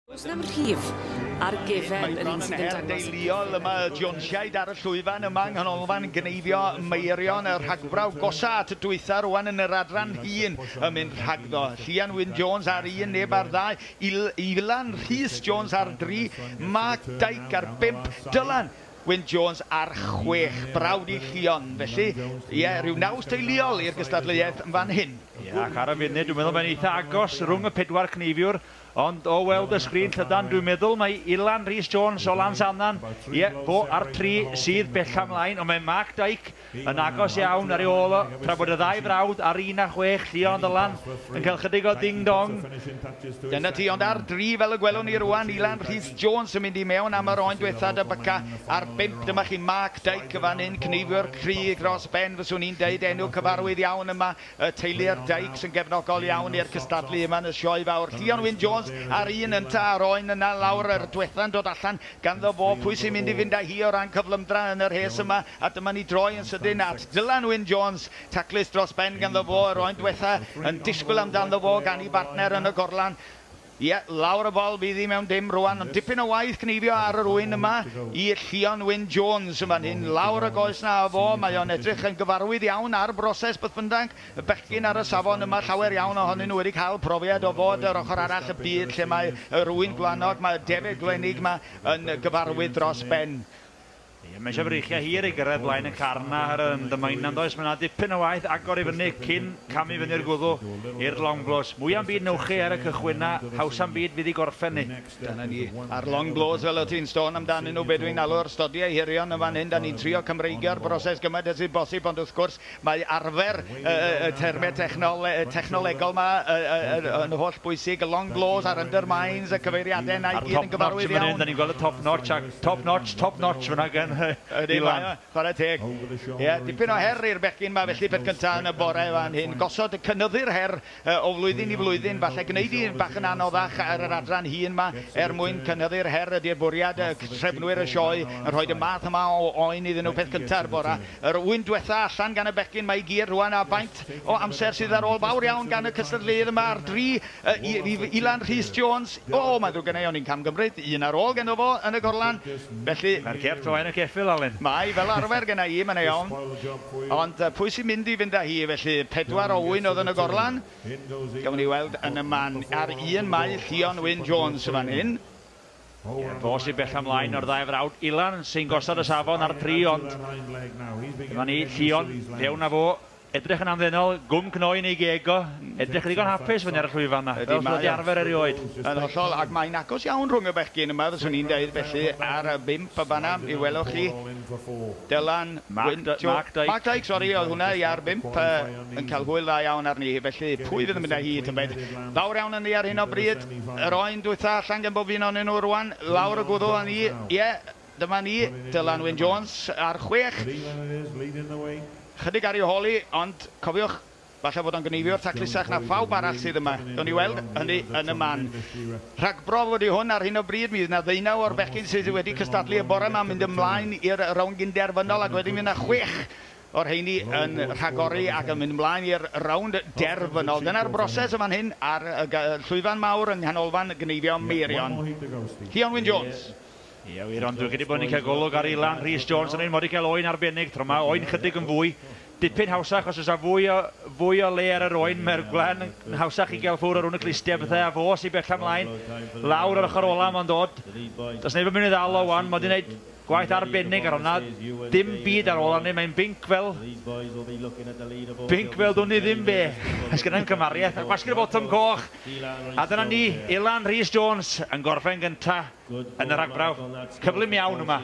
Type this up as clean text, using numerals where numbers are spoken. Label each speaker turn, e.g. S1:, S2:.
S1: Does na'm rhif ar gefen
S2: Mae
S1: yr
S2: bron
S1: un
S2: yn
S1: sydd yn
S2: her
S1: dangos.
S2: deuluol yma, y Jonesiaid ar y llwyfan yma yng Nghanolfan Gneifio Meirion, y rhagbrawf gosa at y dwytha rwan yn yr adran hŷn yn mynd rhagddo. Llian Wyn Jones ar un, neb ar ddau, Ilan Rhys Jones ar dri, Mark Dyke ar bump, Dylan Wyn Jones ar chwech, brawd i Llion. Felly, ie, rhyw naws teuluol i'r gystadleuaeth yn fan hyn.
S3: Ie, ac ar y funud, dwi'n meddwl mae'n eitha agos rhwng y pedwar cneifiwr, ond o weld y sgrin llydan, dwi'n meddwl mae Ilan Rhys Jones o Lansannan, ie, fo ar tri sydd bella mlaen, ond mae Mark Dyke yn agos iawn ar ei ôl o, tra bod y ddau frawd ar 1 a 6, Llion Dylan, yn cael chydig o ding-dong.
S2: Dyna ti, ond ar dri fel y gwelwn ni rwan, Ilan Rhys Jones yn mynd i mewn am yr oen diwetha debyca ar bump. Dyma chi Mark Dyke y fan hyn, cneifiwr cry dros ben, fyswn i'n deud, enw cyfarwydd iawn yma, y teulu'r Dykes yn gefnogol iawn i'r cystadlu yma yn y sioe fawr. Llion Wyn Jones ar un ynta a'r oen yna lawr yr diwetha'n dod allan ganddo fo, pwy sy'n mynd i fynd â hi o ran cyflymdra yn yr rhes yma, a dyma ni droi yn sydyn at Dylan Wyn Jones, taclus dros ben ganddo fo, yr oen diwetha yn disgwyl amdano fo gan ei bartner yn y gorlan. Ie, lawr y bol fydd hi mewn dim rwan, ond dipyn o waith cneifio ar yr ŵyn yma i Llion Wyn Jones yn fan hyn. Lawr y goes na fo, mae o'n edrych yn gyfarwydd iawn ar broses beth bynnag. Y bechgyn ar y safon yma, llawer iawn ohonyn nhw wedi cael profiad o fod yr ochr arall y byd lle mae yr ŵyn gwlanog, mae defaid gwlenig yma yn gyfarwydd dros ben.
S3: Ie, mae eisiau breichiau hir i gyrraedd blaen y car na ar y dymain does. Mae yna dipyn o waith agor i fyny cyn camu fyny'r gwddw i'r long blows. Mwy am byd newch chi ar y cychwyn na, haws am byd fydd i gorffen ni.
S2: Dyna ni, a'r long blows fel o ti'n sôn amdanyn nhw, be dwi'n alw'r stodiau hirion yn fan hyn, da ni'n trio Cymreigio'r broses gymaint â sy'n bosib, ond wrth gwrs mae arfer y termau technolegol yma yn holl bwysig, y long blows a'r undermines, y cyfeiriadau na i gyd yn gyfarwydd iawn.
S3: Da ni'n gweld y top notch, a top notch, top notch fyna gan
S2: Ydy, chwarae teg. Ie, dipyn o her i'r bechgyn ma, felly peth cyntaf yn y bore fan hyn. Gosod y cynyddu'r her o flwyddyn i flwyddyn, falle gwneud hi'n bach yn anoddach ar yr adran hŷn ma, er mwyn cynyddu'r her ydy'r bwriad, trefnwyr y sioe yn rhoi y math yma o oen iddyn nhw peth cynta'r bore. Yr ŵyn diwetha allan gan y bechgyn mae i gyd rwan, a faint o amser sydd ar ôl fawr iawn gan y cystadleuydd yma ar dri, Ilan Rhys Jones. O, mae'n ddrwg gennau, o'n i'n camgymryd, un ar ôl ganddo fo yn y gorlan. Felly,
S3: Mae'r cert o flaen y ceffyl, Alun.
S2: Mae, fel arfer genna i, mae'n iawn. Ond pwy sy'n mynd i fynd â hi, felly pedwar o ŵyn oedd yn y gorlan. Gawn ni weld yn y man. Ar un mae Llion Wyn Jones y fan hyn.
S3: Ie, fo sy'n bell ymlaen o'r ddau frawd. Ilan sy'n gosod y safon ar tri, ond dyma ni, Llion, fewn â fo. Edrych yn hamddenol, gwm cnoi yn ei geg o. Edrych yn ddigon hapus fyny ar y llwyfan yna. Fel sydd wedi arfer erioed.
S2: Yn hollol, ac mae'n agos iawn rhwng y bechgyn yma, fyswn i'n deud, felly ar y bump y fanna, i welwch chi. Dylan
S3: Mark Dyke.
S2: Mark Dyke, sori, oedd hwnna i ar bump, yn cael hwyl dda iawn arni, felly pwy fydd yn mynd â hi, tybed. Fawr iawn yn ni ar hyn o bryd, yr oen dwytha allan gan bob un ohonyn nhw rwan, lawr y gwddw â ni, ie, dyma ni, Dylan Wyn Jones ar chwech. Chydig ar ei hôl hi, ond cofiwch, falle bod o'n gneifiwr taclusach na phawb arall sydd yma. Gawn ni weld hynny yn y man. Rhagbrof ydy hwn ar hyn o bryd, mi fydd yna ddeunaw o'r bechgyn sydd wedi cystadlu y bore yma mynd ymlaen i'r rownd gynderfynol, ac wedyn fydd yna chwech o'r rheini yn rhagori ac yn mynd ymlaen i'r rownd derfynol. Dyna'r broses yn fan hyn ar y llwyfan mawr yng Nghanolfan Gneifio Meirion. Llion Wyn Jones.
S3: Ie, wir, ond dwi'n credu bod ni'n cael golwg ar Ilan Rhys Jones yn un mod i cael oen arbennig tro yma, oen chydig yn fwy. Dipyn hawsach os oes fwy o le ar yr oen, mae'r gwlen yn hawsach i gael ffwrdd ar rhwng y clustiau bethau, a fo sy'n bell ymlaen, lawr ar ochr ola mae'n dod. Does neb yn mynd i ddal o wan, mae wedi gwneud gwaith arbennig ar hwnna, dim byd ar ôl arni, mae'n binc fel dwn i ddim be. Oes gynna i'm cymariaeth, a gwasgu'r botwm coch. A dyna ni, Ilan Rhys Jones yn gorffen gynta yn y rhagbrawf. Cyflym iawn yma.